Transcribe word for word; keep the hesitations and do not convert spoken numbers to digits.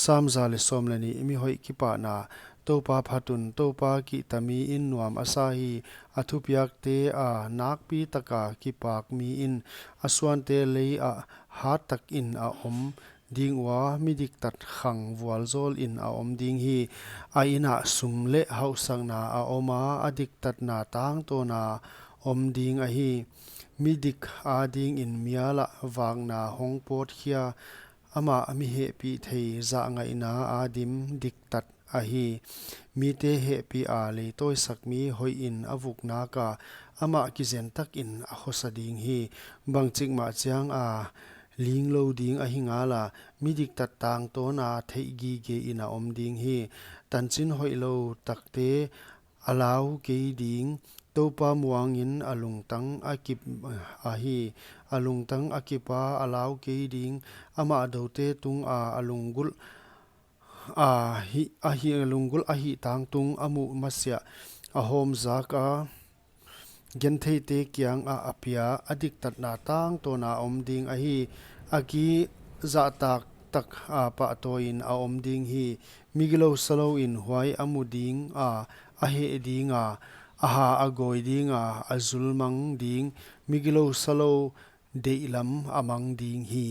Sam za leh sawm leh nih. Mi hoih kipahna. Toupa phat un, Toupa kihta miin nuam a sa hi. A thupiakte a nakpi taka kipak miin a suante lei ah hat takin a om ding ua, mi diktat khang vualzawlin a om ding hi. A in ah sum leh hauhsakna a om a, a diktatna tangtawn a om ding ahi. Mi dik adingin mial ah vakna hong pawtkhia, amah mi hehpih thei zahngaihna a dim diktat ahi. Mite hehpih a leitawisak mi hoihin a vuk nak a, amah kizen takin a khosa ding hi. Bangchik mah chiang a linglou ding ahi ngala, mi diktat tangtawn a theihgige in a om ding hi. Tanchin hoihlou takte a lau kei ding. Toupa muangin a lungtang a kip ahi. A lungtang a kip a, a lau kei ding. Amah doute tung a, a lunggulh a hih, a hih, a lunggulh a hih tangtung a muh masiah a hawm zak a, gentheite kiangah a pia. A diktatna tangtawn a om ding ahi. A ki zahtak tak a pahtawiin a om ding hi. Migilou salouin huai a mu ding a, a heh ding a, a ha a gawi ding a, a zul mang ding. Migilou salou deihlam a mang ding hi.